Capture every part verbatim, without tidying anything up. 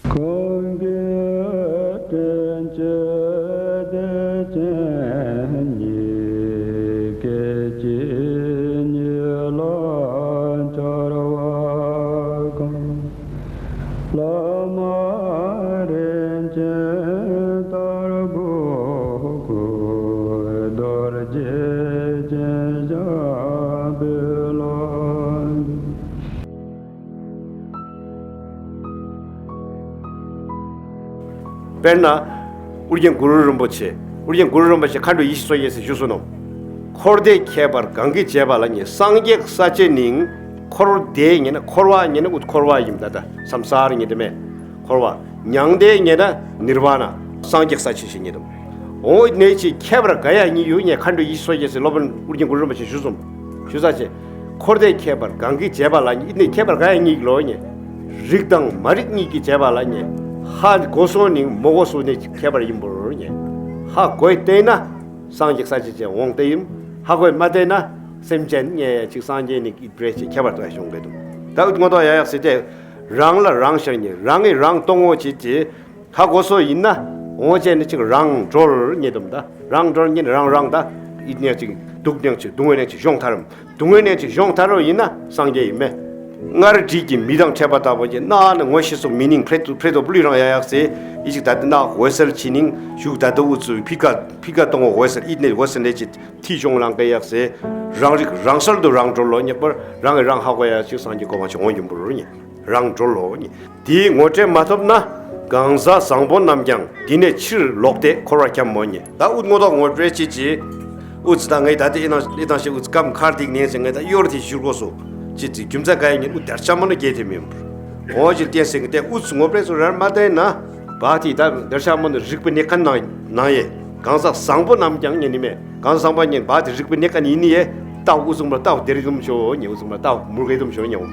གང་གིས་དྲིན་ཅན་བདེ་ཆེན་ཉིད། སྐད་ཅིག་ཉིད་ལ་འཆར་བ་གང་། བླ་མ་རིན་ཆེན་དར་གོས་གོས། རྡོ་རྗེ་ཅན་ཞབས་པད་ལ། དཔེར་ན། ཨོ་རྒྱན་གུ་རུ་རིན་པོ་ཆེ། ཨོ་རྒྱན་གུ་རུ་རིན་པོ་ཆེ་མཁའ་འགྲོ་ཡེ་ཤེས་མཚོ་རྒྱལ་སྲས་ཞུས་སོ་ནོ། འཁོར་འདས་ཁྱད་པར་གང་གིས་བྱས་པ་ལ་ཉེ། སངས་རྒྱས་ས་ཆེན་ནི། འཁོར་འདས་ཉེ་ན་འཁོར་བ་ཉེ་ན་འུ་འཁོར་བ་ཡིན་ད་ད་སམ་ས་ར་ཉེ་དེ་མེད། འཁོར་བ། མྱང་འདས་ཉེ་ན་ནིར་བ་ན་སངས་རྒྱས་ས་ཆེན་ཞིག་ཉེ་དམ། འོ་ནེ་ཆེ་ཁྱད་པར་ག་ཡ་གཉིས་ཡོད་ཉེ། མཁའ་འགྲོ་ཡེ་ཤེས་མཚོ་རྒྱལ་སྲས་སློབ་དཔོན་ཨོ་རྒྱན་གུ་རུ་རིན་པོ་ཆེ་ཞུས་སོ། ཞུ་ས་ཆེ། འཁོར་འདས་ཁྱད་པར་གང་གིས་བྱས་པ་ལ་ཉེ། ཨི་ནི་ཁྱད་པར་ག་ཡ་གཉིས་ལོ་ཉེ། རིག་དང་མ་རིག་གཉིས་ཀྱིས་བྱས་པ་ལ་ཉེ། ཧ་གོ་སོང་ནི་མོ་གོ་སོང་ནི་ཁྱད་པར་ཡིན་པོ་ཉེ། ཧ་གོས་བལྟས་ན་སངས་རྒྱས་ས་ཆེན་ཅན་འོང་སྟེ་ཡིན། ཧ་གོས་མ་བལྟས་ན་སེམས་ཅན་ཉེ་ཅིག་སངས་རྒྱས་ནི་ཨི་བྲེ་ཆེ་ཁྱད་པར་དུ་ཡ་ཤོང་གི་འདུག་ད་ཨུ་ངོ་ཏོ་ཡ་ཡག་སི་ཏེ། རང་ལ་རང་ཤར་ཉེ། རང་གིས་རང་སྟོང་ངོ་ཅིག་ཅིག་ཧ་གོ་སོ་ཡིན་ན། འོང་བྱས་ནི་ཅིག་རང་གྲོལ་ཉེ་དུམ་ད། རང་གྲོལ་ཉེ་རང་རང་ད། ཨི་ནས་ཅིག་སྡུག་ནས་ཅིག་སྡུག་བསྔལ་ནས་ཅིག་གཞོང་ཐར། སྡུག་བསྔལ་ནས་ཅིག་གཞོང་ཐར་རོ་ཡིན་ན་སངས་རྒྱས་ཡིན་མེ། སྔར་བྲིས་ཀྱི་མི་དང་འཕྲད་པ་ལྟ་བུ་ཅིག་ན་ནི་ངོ་ཤེས་སོ་མི་ནིང་འཕྲད་དུ་འཕྲད་དུ་པུ་ལི་རང་ཡ་ཡག་སེ། ཨི་ཅིག་ད་དི་ན་འོད་གསལ་ཕྱི་ནིང་བཞུགས་ད་དི་འུ་ཚུ་ཕི་ཀ་ཕི་ཀ་གཏོང་འོད་གསལ་ཨི་ནས་འོད་གསལ་ནས་ཅིག་ཐི་གཞོང་ལང་ཀ་ཡག་སེ། རང་རིག་རང་གསལ་དུ་རང་གྲོལ་ལོ་ཉེ་པར་རང་གིས་རང་ཧ་གོ་ཡ་ཅིག་སངས་རྒྱས་གོ་འཕང་ཅིག་འོང་ཡིན་པོ་རུ་ཉེ། རང་གྲོལ་ལོ་ཉེ། དེའི་ངོ་སྤྲོད་མ་ཐོབ་ན། གང་ཟག་བཟང་པོ་རྣམས་ཀྱང་འདི་ནས་ཕྱིར་ལོག་སྟེ་འཁོར་བར་འཁྱམ་མོ་ཉེ། ད་ཨུ་ངོ་ཐོག་ངོ་སྤྲོད་ཅི་ཅི། ཨུ་ཙི་ད་ངའི་ད་ལྟ་ཨི་ནང་ཨི་ནང་ཞེ་ཨུ་ཙི་སྐམ་ཁར་དིག་ནས་ཟེར་ངའི་ད་གཡོར་དེ་བཞུར་གོ་སོ། ཅི་ཅི་རྒྱུ་མཚན་ག་ཡི་ཉེ་ཨུ་དར་ཆ་མོ་ནི་རྒྱས་ཐེ་མིན་པར། འོ་ཅི་བསྟན་སེང་གི་དེ་ཨུ་ཙི་ངོ་སྤྲོད་སོ་རར་མ་བསྟན་ན། བ་དེ་ད་དར་ཆ་མོ་ནི་རིག་པའི་གནས་ཁན་ནང་ནང་ཡེ། གང་ཟག་བཟང་པོ་རྣམས་ཀྱང་ཉེ་ནི་མེད། གང་བཟང་པོ་ཉེ་བ་དེ་རིག་པའི་གནས་ཁན་ཡིན་ནི་ཡེ། ཏའུ་ཨུ་ཙི་མ་ཏའུ་དེ་རིག་དུམ་ཤོ་ཉེ་ཨུ་ཙི་མ་ཏའུ་མུར་གེ་དུམ་ཤོ་ཉེ་འོ།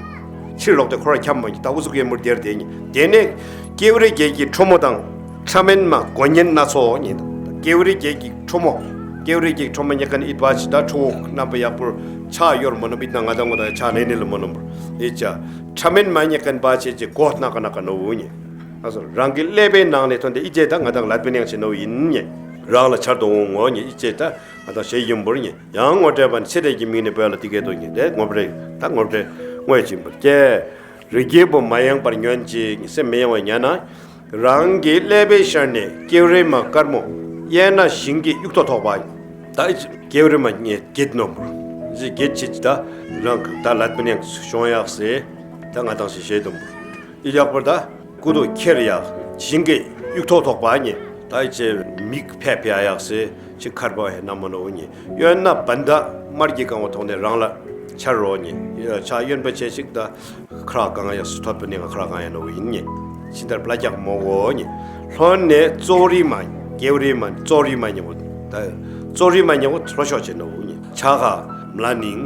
ཕྱིར་ལོག་སྟེ་འཁོར་བར་འཁྱམ་མོ་ཉེ་ད་ཨུ་ཙི་ཀེ་མུར་དེར་དེ་ཉེ། དེ་ནས་ཀེའུ་རི་རྒྱལ་གྱི་ཁྲོ་མོ་དང་། ཕྲ་མེན་མ་མགོ་བརྙན་སྣ་ཚོགས་ཉེ། ཀེའུ་རི་རྒྱལ་གྱི་ཁྲོ་མོ། ཀེའུ་རི་རྒྱལ་གྱི་ཁྲོ་མོ་ཉེ་ཁན་ཨི་བ་ཅི་ད་ཁྲོ་བོ་རྣམ་པ་ཡག་པོར་ཆ་ཡོར་མོ་ནོ་བིད་ན་ང་ད་ངོ་ད་ཆ་ནེ་ནེ་ལ་མོ་ནོ་བུར་ཨི་ཅ། ཕྲ་མེན་མ་ཉེ་ཁན་བ་ཅེ་ཅེ་གོ་སྣ་ཀ་ནག་ནོ་བུ་ཉེ། ཨ་སོ་རང་གི་ཀླད་པའི་ནང་ནས་ཐོན་ཏེ་ཨི་ཅེ་ད་ང་ད་ལད་པའི་ནང་ཆེ་ནོ་ཡིན་ཉེ། རང་ལ་ཆར་དུ་འོང་ངོ་ཉེ་ཨི་ཅེ་ད་ང་ད་ཞེ་ཡིན་བུར་ཉེ། ཡང་ངོ་སྤྲད་པ་ནི་ཚེ་འདས་ཀྱི་མིང་ནི་བོད་ལ་དེ་སྐད་དུ་ཉེ་དེ་ངོ་སྤྲད་ད་ངོ་སྤྲད་དངོས་ཅིན་པར་སྐྱེ། རི་རྒྱལ་པོ་མ་ཡེངས་པར་ཉོན་ཅིག་སེམས་མི་གཡེང་བའི་ཉ་ན། རང་གི་ཀླད་པའི་ཤར་ནས་ཀེའུ་རི་མ་དཀར་མོ། གཡས་ན་ཞིང་གི་དབྱུག་ཐོག་ཐོགས་པ། ད་ཀེའུ་རི་མ་ཉེ་བརྒྱད་ནོ་བུར། ཟི་བརྒྱད་ཅེ་ཅི་ད་རང་གི་ད་ལད་པ་ནས་བྱུང་ཡག་སེ། ད་ང་དང་ཞིག་བཤད་དུ་བུར། ཨི་ཡག་པར་ད། སྐུ་ཐོག་ཁྱེར་ཡག་ཞིང་གི་དབྱུག་ཐོག་ཐོགས་པ་ཉེ། ད་ཨི་ཅེ་མིག་ཕེ་ཕེ་ཡག་སེ་ཅི་ཁར་པ་ཧེ་ན་མ་ནོ་ཉེ། གཡོན་ན་བན་ད་དམར་གྱི་རྐང་བ་ཐོག་ནས་རང་ལ་ཆར་རོ་ཉེ། ཆ་གཡོན་པ་ཆེ་ཞིག་ད་ཁ་རག་གང་ཡག་སུ་ཐོད་པ་ནས་ང་ཁ་རག་གང་ཡག་ནོ་ཡིན་ཉེ། ཕྱི་ལྟར་པླ་རྒྱག་མོ་གོ་ཉེ། ལྷོན་ནས་ཙོ་རི་མ་ཀེའུ་རི་མ་ཙོ་རི་མ་ཉེ་བོ། ད་ཙོ་རི་མ་ཉེ་བོ་ལྷོ་ཕྱོགས་ཆེ་ནོ་ཉེ། ཆ་ག་མ་ལ་ནིང་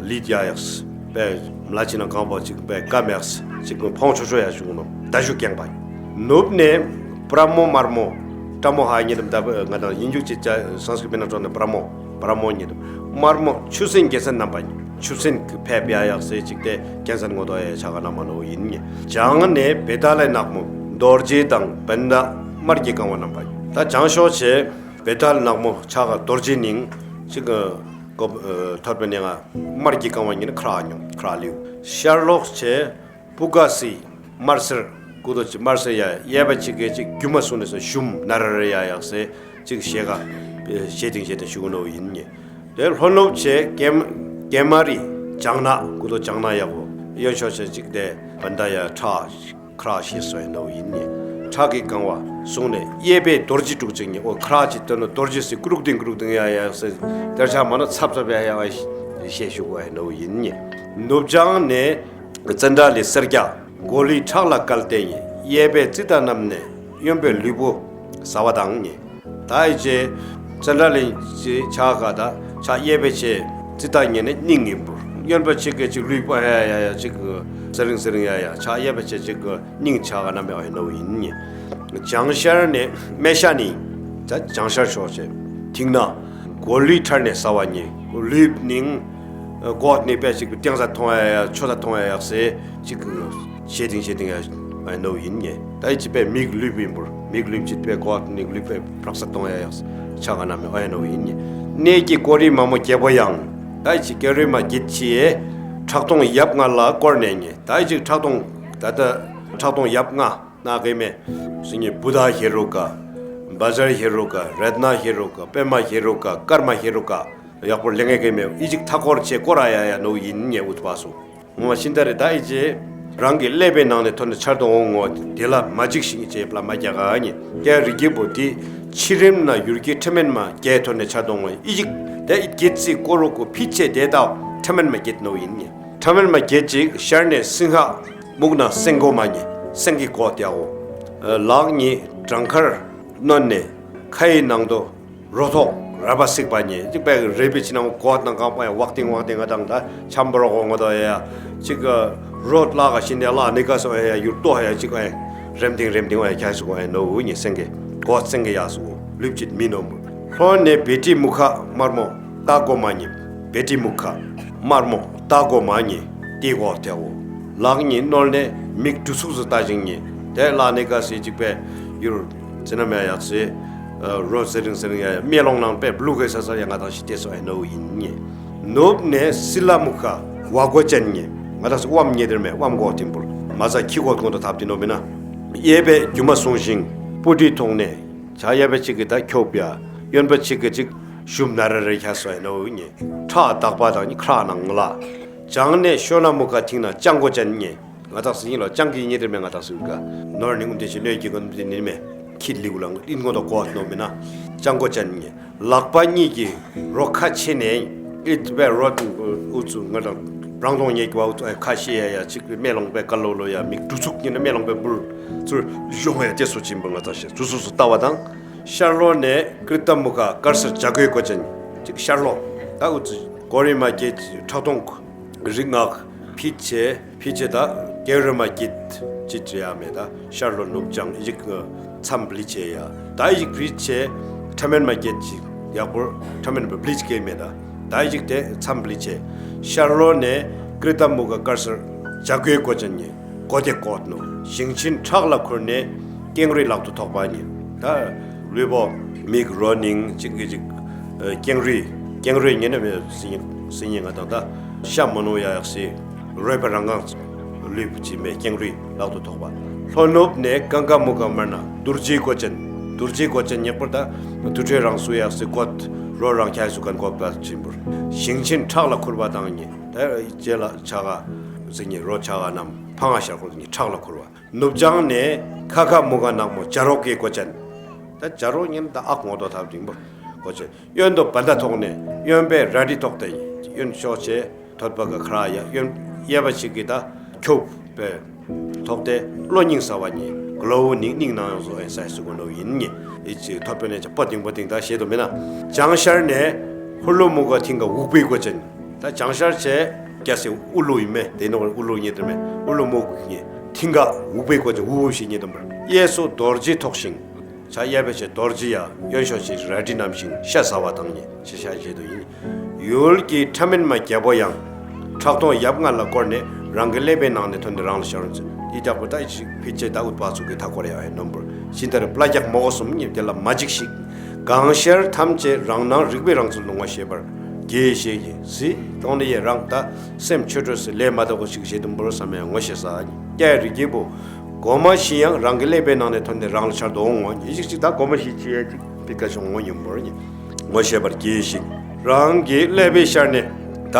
ལིད་ཡ་ཡག་སེ། པའི་མ་ལ་ཅི་ན་གང་པོ་ཅིག་པའི་ཀ་མེགས་ཅིག་ཕོང་ཆོ་ཆོ་ཡ་བྱུང་ནོ་ད་ཞུ་ཀྱང་པ། ནུབ་ནས་པྲ་མོ་དམར་མོ། པྲ་མོ་ཧ་ཉེ་དམ་ད་ང་དང་ཡིན་རྒྱུ་ཅི་ཅ་སང་སྐྲིད་པའི་ནང་ཚོགས་ནས་པྲ་མོ་པྲ་མོ་ཉེ་དམ་དམར་མོ་ཆུ་སྲིན་རྒྱལ་མཚན་རྣམ་པ་ཉེ་ཆུ་སྲིན་གི་ཕེབས་ཡ་ཡག་སེ་ཅིག་སྟེ་རྒྱལ་མཚན་ངོ་ཐོག་ཡ་ཆ་ག་ན་མ་ནོ་ཡིན་ཉེ། བྱང་ནས་བེ་ཏ་ལའི་ནག་མོ་རྡོ་རྗེ་དང་བན་ད་དམར་གྱི་རྐང་བ་རྣམ་པ་ཉེ་ད་བྱང་ཕྱོགས་ཆེ་བེ་ཏ་ལ་ནག་མོ་ཆ་ག་རྡོ་རྗེ་ནིང་ཅིག་གི་ཀོ་ཐོད་པའི་ནས་ང་དམར་གྱི་རྐང་བ་ཉིད་ནི་ཁ་རག་མྱོང་ཁ་རག་ལེའུ། ཤར་ལོགས་ཆེ་པུ་ཀ་སི་དམར་སེར་ཀུ་དོ་ཅི་དམར་སེར་ཡ་གཡས་པ་ཅིག་གི་ཅིག་རྒྱུ་མ་སུ་ནས་སོ་ཞུམ་ན་ར་ར་ཡ་ཡག་སེ་ཅིག་ཞེ་ག་ཞེ་ཐིང་ཞེ་ཐིང་ཞུ་གུ་ནོ་ཡིན་ཉེ། དེ་ལྷོ་ནུབ་ཆེ་ཀེ་མ་ཀེ་མ་རི་ལྗང་ནག་ཀུ་དོ་ལྗང་ནག་ཡག་པོ་གཡོན་ཕྱོགས་ཆེ་ཅིག་དེ་བན་ད་ཡ་ཁྲག་ཁྲག་ཞེས་སོགས་ནོ་ཡིན་ཉེ། ཁྲག་གི་རྐང་བ་བཟུང་ནས་གཡས་པས་རྡོ་རྗེ་དྲུག་ཅིག་ཉེ། འོ་ཁྲག་ཅིག་སྟོན་ནོ་རྡོ་རྗེ་སི་ཀུ་རུག་ཏིང་ཀུ་རུག་ཏིང་ཡ་ཡ་སི་དེར་ཆ་མ་ནོ་ཚབ་ཚབ་ཡ་ཡ་ཞེས་ཞུ་གོ་ཡ་ནོ་ཡིན་ཉེ། ནུབ་བྱང་ནས་ཙན་དྲ་ལི་སེར་སྐྱ་མགོ་ལུས་ཁྲག་ལ་བཀལ་ཏེ་ཉེ། གཡས་པས་ཙི་ཏ་བསྣམས་ནས་གཡོན་པས་ལུས་པོ་ཟ་བ་དང་ཉེ། ད་ཨི་ཅེ་ཙན་དྲ་ལི་ཅེ་ཆ་ག་ད་ཆ་གཡས་པས་ཆེ་ཙི་ཏ་ཉེ་ནས་སྙིང་ངིན་པོ་གཡོན་པ་ཅིག་གི་ཅིག་ལུས་པོ་ཧ་ཡ་ཡ་ཡ་ཅིག་ཟེ་རིང་ཟེ་རིང་ཡ་ཡ་ཆ་གཡས་པ་ཆེ་ཅིག་གི་སྙིང་ཆ་ག་ན་མེ་བ་ཡ་ནོ་ཡིན་ཉེ། བྱང་ཤར་ནས་སྨེ་ཤ་ནི་ད་བྱང་ཤར་ཕྱོགས་ཆེ་ཐིང་ན་མགོ་ལུས་ཁྲར་ནས་ཟ་བ་ཉེ། ལུས་ནིང་མགོ་ནི་པས་ཅིག་གི་སྟེང་ས་མཐོང་ཡ་ཡ་ཆོ་ས་མཐོང་ཡ་ཡག་སེ་ཅིག་གི་ཞེ་ཐིང་ཞེ་ཐིང་ཡ་ ཨ་ནོ་ཡིན་ཉེ། ད་ཡི་ཅི་པའི་མིག་ལུས་པིན་པུར་མིག་ལུས་ཅི་པའི་གོ་ནིག་ལུས་པའི་པྲག་ས་གཏོང་ཡ་ཡག་ཆ་ག་ན་མེ་ཨ་ནོ་ཡིན་ཉེ། གནས་ཀྱི་ཀོ་རི་མ་མོ་རྒྱལ་པོ་ཡང་། ད་ཡི་ཅི་ཀེ་རི་མ་གྱེད་ཆི་ཡེ་ཁྲག་འཐུང་ཡབ་ལྔ་ལ་བསྐོར་ནས་ཉེ། ད་ཡི་ཅི་ཁྲག་འཐུང་ད་ད་ཁྲག་འཐུང་ཡབ་ལྔ་ན་གེ་མེ་སི་ཉེ་བུ་ད་ཧེ་རུ་ཀ། བ་ཛར་ཧེ་རུ་ཀ། རད་ན་ཧེ་རུ་ཀ། པད་མ་ཧེ་རུ་ཀ། ཀར་མ་ཧེ་རུ་ཀ། ཡག་པོ་ལེ་ངེ་གེ་མེ་ཡི་ཅི་མཐའ་སྐོར་ཆེ་སྐོར་ཨ་ཡ་ཡ་ནོ་ཡིན་ཉེ་ཨུ་ཐུ་པ་སུ། ངོ་མ་ཤིན་ཏ་རེ་ད་ཨི་ཅེ། རང་གི་ཀླད་པའི་ནང་ནས་ཐོན་ནས་འཆར་དུ་འོང་ངོ་། དེ་ལ་མ་འཇིགས་ཤིང་ཨི་ཅེ་པླ་མ་རྒྱ་ག་ཉེ། རྒྱ་རི་རྒྱལ་པོ་དེ་ཕྱི་རིམ་ན་ཡུལ་གྱི་ཁྲི་མེན་མ་རྒྱལ་ཐོན་ནས་འཆར་དུ་འོང་ཨི་ཅིག་དེ་ཨི་རྒྱལ་རྩིས་སྐོར་རུ་གོ་ཕི་ཆེ་དེ་དག་ཁྲི་མེན་མ་རྒྱལ་ནོ་ཡིན་ཉེ། ཁྲི་མེན་མ་རྒྱལ་ཅིག་ཤར་ནས་སིང་ཧ་མུག་ན་སེང་གོ་མ་ཉེ་སེང་གི་གོ་དེའོ། ལག་གཉིས་བྲང་ཁར་གནོན་ནས་ཁ་ཡི་ནང་དུ། རོ་ཐོག་ར་བ་སིག་པ་ཉེ་གཅིག་པའི་རེ་བི་ཆི་ནང་གོ་དང་གང་པ་ཡང་བག་སྟེང་བག་སྟེང་ང་དང་ད་ཆམ་པོ་རོ་གོ་ང་དང་ཡ་གཅིག་རོ་ལ་ག་ཤིན་ཏེ་ལ་ནི་ག་སོ་ཡ་ཡ་ཡུར་ཏོ་ཡ་གཅིག་པའི་རེམ་ཏིང་རེམ་ཏིང་བ་ཡ་ཁྱ་སུ་གོ་ཡ་ནོ་བུ་ཉེ་སེང་གེ་གོ་སེང་གེ་ཡ་སུ་ལུབ་ཅིག་མི་ནོ་མུ་ལྷོ་ནས་བེ་ཏི་མུ་ཁ་དམར་མོ་ཏ་གོ་མ་ཉེ་བེ་ཏི་མུ་ཁ་དམར་མོ་ཏ་གོ་མ་ཉེ་ཏི་གོ་ཏེ་གོ་ལག་གཉིས་གནོལ་ནས་མིག་གྲུ་ཚུགས་སུ་ལྟ་ཞིང་ཉེ་དེ་ལ་ནི་ག་སི་གཅིག་པའི་ཡུར། ཟེར་ན་མེད་ཡག་སེ། རོ་ཟེར་རིང་ཟེར་རིང་ཡ་ཡ་མེ་ལོང་ནང་པའི་བླུག་གེ་ས་ས་ཡ་ང་དང་ཞི་བལྟས་སོ་ཨེ་ནོ་ཡིན་ཉེ། ནུབ་ནས་སི་ལ་མུ་ཁ་བ་གོ་ཅན་ཉེ། ང་དང་སི་དབམ་ཉེ་དེར་མེ་དབམ་གོ་ཐིམ་པུར་མ་ས་ཁྱི་གོ་ཀོང་དུ་ཐབ་ཏི་ནོ་མི་ན། གཡས་པས་རྒྱུ་མ་བཟུང་ཞིང་སྤུ་གྲི་ཐོགས་ནས་བྱ་གཡས་པ་གཅིག་གི་ད་ཁྱོབ་ཡ་གཡོན་པ་གཅིག་གི་གཅིག་ཞུམ་ན་ར་རེ་ཁྱ་སོ་ཨེ་ནོ་ཡིན་ཉེ། ཁྲག་དག་པ་དང་ཉི་ཁྲག་ནང་ལ། བྱང་ནས་ཤོ་ན་མུ་ཁ་ཐིང་ན་ལྕང་གོ་ཅན་ཉེ། ང་དག་སྲིད་ལ་ལྕང་གི་ཉེ་དེར་མེ་ང་དག་སྲིད་ག་ནོར་ནི་ངུ་དེ་ཞིག་ལོས་ཀྱི་གོ་ནུ་དེ་ནི་མེ་ཁྱི་ལིའུ་ལང་ཨིན་གོ་དོ་གོ་ནོ་མེ་ན་ལྕང་གོ་ཅན་ཉེ། ལག་པ་གཉིས་ཀྱི་རོ་ཁ་ཕྱེ་ནས་ཨི་ཏི་པའི་རོ་ཨུ་ཚུ་ང་དང་རང་དོང་ཉེ་གི་བ་ཨུ་ཚུ་ཁ་ཤེ་ཡ་ཡ་ཅིག་མེ་ལོང་པའི་ཀ་ལོ་ལོ་ཡ་མིག་གྲུ་ཚུགས་ཉེ་ན་མེ་ལོང་པའི་འབུར་ཚུར་གཞོང་ཡ་ཅེ་སོ་ཅིན་པ་ང་དག་ཤེ་ཚུ་སོ་སོ་ལྟ་བ་དང་། ཤར་ལྷོ་ནས་ཀྲི་ཏ་མུ་ཁ་དཀར་སེར་བྱ་རྒོད་གོ་ཅན་ཅིག་ཤར་ལྷོ་ད་ཨུ་ཚུ་གོ་རི་མ་ཀེ་ཁྲག་འཐུང་རིག་སྔགས་ཕི་ཆེ། ཕི་ཆེ་ད་ཀེ་རི་མ་གྱིད་ཅི་ཅི་ཡ་མེ་ད་ཤར་ལྷོ་ནུབ་བྱང་ཡིག་མཚམས་བླི་ཆེ་ཡ་ད་ཡིག་ཕི་ཆེ། ཁྲ་མེན་མ་གྱིད་ཅི་ཡག་པོར་ཁྲ་མེན་པ་བླི་ཆེ་གེ་མེ་ད་ད་ཡིག་དེ་མཚམས་བླི་ཆེ། ཤར་ལྷོ་ནས་ཀྲི་ཏ་མུ་ག་དཀར་སེར་བྱ་རྒོད་གོ་ཅན་ཉེ་གོ་དེ་གོ་ནོ་ཞིང་ཆེན་ཁྲག་ལ་ཁུར་ནས་ཀེང་རུས་ལག་ཏུ་ཐོགས་པ་ཉེ་ད་ལུས་པོ་མིག་རོ་སྙིང་གཅིག་གི་གཅིག་ཀེང་རུས་ཀེང་རུས་ཉེ་ན་མེ་སི་ཉེ་སི་ཉེ་ང་དང་ད་ཤ་མོ་ནོ་ཡ་ཡག་སི། རོལ་པ་རང་གང་ལུས་པོ་ཅི་མེ་ཀེང་རུས་ལག་ཏུ་ཐོགས་པ། ལྷོ་ནུབ་ནས་ཀང་ཀ་མུ་ཀ་མར་ན་རྡོ་རྗེ་གོ་ཅན། རྡོ་རྗེ་གོ་ཅན་ཉེག་པར་ད་དུར་ཁྲོད་རང་སུ་ཡག་སི་གོད་རོ་རང་ཁྱ་སུ་གན་གོ་པ་ཅིན་པུར། ཞིང་ཆེན་ཁྲག་ལ་ཁུར་བ་དང་ཉེ་ད་རྗེ་ལ་ཆ་ག་ཟི་ཉེ་རོ་ཆ་ག་རྣམས་ཕ་ང་ཤར་ཁུར་ཉེ་ཁྲག་ལ་ཁུར་བ། ནུབ་བྱང་ནས་ཁ་ཁ་མུ་ཀ་ནག་མོ་བྱ་རོག་གི་གོ་ཅན། ད་བྱ་རོག་ཉེ་ད་ཨག་ངོ་ཏོ་ཐབ་རིང་པོ་གོ་ཅན། གཡོན་དུ་བ་ད་ཐོགས་ནས་གཡོན་པས་རལ་གྲི་ཐོགས་ཏེ་གཡོན་ཕྱོགས་ཆེ། ཐོད་པ་ག་ཁ་ར་ཡ་གཡོན་གཡས་པ་ཞིག་གི་ད་ཁྱོབ་པས་ཐོགས་ཏེ་གློ་སྙིང་ཟ་བ་ཉེ་གློ་བོ་ནིང་ནིང་ནང་ཡོང་བཟོ་ཨེ་ས་སུ་གོ་ནོ་ཡིན་ཉེ་ཨི་ཅི་ཐོད་པ་ནས་ཅ་པ་དིང་པ་དིང་ད་ཞེ་དོ་མེ་ན། བྱང་ཤར་ནས་ཧུ་ལུ་མུ་ག་ཐིང་ག་འུག་པའི་གོ་ཅན། ད་བྱང་ཤར་ཆེ་རྒྱ་སེ་ཨུ་ལུ་ཡིན་མེ་དེ་ནོ་ཨུ་ལུ་ཉེ་དེ་མེ་ཨུ་ལུ་མུ་ག་ཉེ་ཐིང་ག་འུག་པའི་གོ་ཅན་འུ་འུ་ཞེ་ཉེ་དམ་པར་གཡས་སུ་རྡོ་རྗེ་ཐོགས་ཤིང་། ཆ་གཡས་པའི་ཆེ་རྡོ་རྗེ་ཡ་གཡོན་ཕྱོགས་ཆེ་རལ་གྲི་བསྣམས་ཤིང་ཤ་ཟ་བ་དང་ཉེ་ཆེ་ཤ་བཞེད་དུ་ཡིན། ཡུལ་གྱི་ཁྲ་མེན་མ་རྒྱལ་པོ་ཡང་། ཁྲག་འཐུང་ཡབ་ལྔ་ལ་བསྐོར་ནས་རང་གི་ཀླད་པའི་ནང་ནས་ཐོན་ཏེ་རང་ལ་ཤར་རུ་འཛིན་ཏི་ཏག་པོ་ད་ཡི་ཕི་ཆེ་ད་ཨུཏ་པ་ཚུ་གི་ཐ་སྐོར་ཡ་ཡ་ནོམ་པུར་ཤིན་ཏ་ར་པླ་རྒྱག་མོ་གོ་གསུམ་ཉེ་དེ་ལ་མ་འཇིགས་ཤིག་གང་ཤར་ཐམས་ཅད་རང་སྣང་རིག་པའི་རང་ཚུལ་དུ་ངོ་ཤེས་པར་དགྱེས་ཞེས་ཡིན་སི་གཏོང་ནི་ཡེ་རང་ད་སེམས་ཆོས་སྤྲོས་སི་ལས་མ་དག་གོ་ཞིག་བཞེད་དུ་འབོར་བསམ་ཡང་ངོ་ཤེས་ས་ཀྱ་རི་སྐྱེས་པོ། སྒོ་མ་བཞི་ཡང་རང་གི་ཀླད་པའི་ནང་ནས་ཐོན་ཏེ་རང་ལ་འཆར་དུ་འོང་ངོ་། ཡེ་ཤེས་གཅིག་ད་སྒོ་མ་བཞི་ཅི་ཡ་གཅིག་པི་ཀ་ཤོང་ངོ་ཉིན་པོར་ཉིན་ངོ་ཤེས་པར་གྱིས་ཤིག་རང་གི་ཀླད་པའི་ཤར་ནས་ད་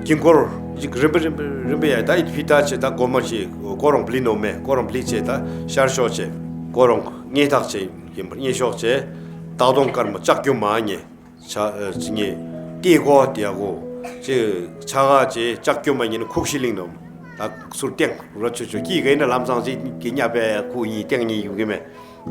དཀྱིལ་འཁོར་གཅིག་རིམ་པ་རིམ་པ་རིམ་པ་ཡ་ད་ཡི་ཕི་ད་ཆེ་ད་སྒོ་མ་བཞི་ཀོ་རོང་བླི་ནོ་མེ་ཀོ་རོང་བླི་ཆེ་ད་ཤར་ཤོག་ཆེ་ཀོ་རོང་སྙེ་ཐག་ཆེ་ཡིན་པར་སྙེ་ཤོག་ཆེ་སྟག་གདོང་དཀར་མོ་ལྕགས་ཀྱུ་མ་ཉེ། ཆ་ཨ་ཅི་ཉེ་ཏི་གོ་ཏི་ཡ་གོ་ཅི་ཆ་ག་ཅི་ལྕགས་ཀྱུ་མ་ཉེ་ནི་ཁུག་ཤི་ལིང་ནོ། ད་ཚུར་ཏེང་རོ་ཆུ་ཆུ་ཀི་གེ་ནི་ལམ་སང་ཅི་གི་ཉ་པའི་ཁུ་ཉི་ཏེང་ཉི་ཡུ་གི་མེ།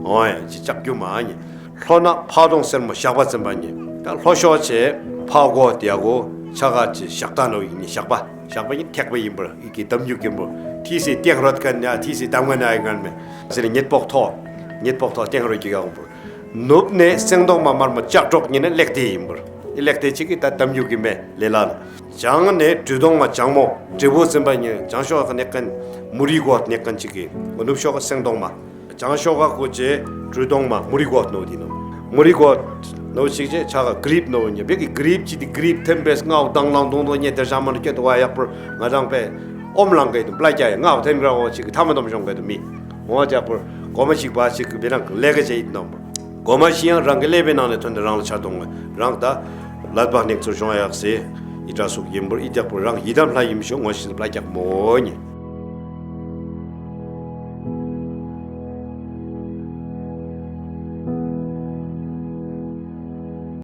ཨོ་ཡ་ཅི་ལྕགས་ཀྱུ་མ་ཉེ། ལྷོ་ན་ཕག་གདོང་སེར་མོ་ཞགས་པ་འཛིན་པ་ཉེ། ད་ལྷོ་ཕྱོགས་ཆེ་ཕག་གོ་ཏི་ཡ་གོ་ཆ་ག་ཅི་ཞག་ད་ནོ་ཡིན་ཉེ་ཞགས་པ་ཞགས་པ་ཉེ་ཐེག་པ་ཡིན་པར་ཨི་གི་དམ་རྒྱུ་གི་མོ་ཐི་སི་ཏེང་རོ་ཀ་ཉ་ཐི་སི་དམ་ང་ན་ཡི་ངན་མེ་ཟེར་ཉེ་པོག་ཐོ་ཉེ་པོག་ཐོ་ཏེང་རོ་གི་ག་གོ་བུར། ནུབ་ནས་སེང་གདོང་མ་དམར་མོ་ལྕགས་སྒྲོག་ཉིད་ནི་ལེགས་ཏེ་ཡིན་པར། ཨི་ལེགས་དེ་ཅིག་གི་ད་དམ་རྒྱུ་གི་མེ་ལེ་ལ་ལ། བྱང་ནས་གྲུ་གདོང་མ་བྱང་མོ་དྲིལ་བུ་ཟིན་པ་ཉིད། བྱང་ཕྱོགས་ཀྱི་གནས་མཁན་མུ་རི་གོ་གནས་མཁན་ཅིག་གི་ནུབ་ཕྱོགས་ཀྱི་སེང་གདོང་མ། བྱང་ཕྱོགས་ཀ་ཀོ་ཅེ་གྲུ་གདོང་མ་མུ་རི་གོ་ནོ་དི་ནོ། མུ་རི་གོ་ནོ་ཞིག་ཅེ་ཆ་ག་གྲིབ་ནོ་ཉེ་བེ་གི་གྲིབ་ཅི་དི་གྲིབ་ཐེམ་པེ་སྔའུ་དང་ལང་དུང་དུ་ཉེ་དེ་ཤ་མ་ནུ་ཀེ་དུ་བ་ཡག་པོ་ང་རང་པེ་ཨོམ་ལང་གེ་དུ་པླ་ཀྱ་ཡ་སྔའུ་ཐེམ་ར་འོ་ཅིག་གི་ཐ་མ་དོམ་ཤོང་གེ་དུ་མི་འོ་ཅག་པོ་གོ་མ་ཞིག་པ་ཞིག་གི་བེ་རང་ལས་ཀ་ཅེ་ཡིད་ནོ། གོ་མ་ཞིག་ཡང་རང་གི་ཀླད་པའི་ནང་ནས་ཐོན་ཏེ་རང་ལ་ཆ་གཏོང་བས་རང་ད་ལད་པ་ནེག་ཚུར་ཤོང་ཡག་སེ་ཡི་དྲ་སུག་ཡིན་པོར་ཡི་དྲག་པོ་རང་ཡི་དམ་ལྷ་ཡིན་ཤོ་ངོ་ཤེས་པ་རྒྱག་མོ་ཉེ།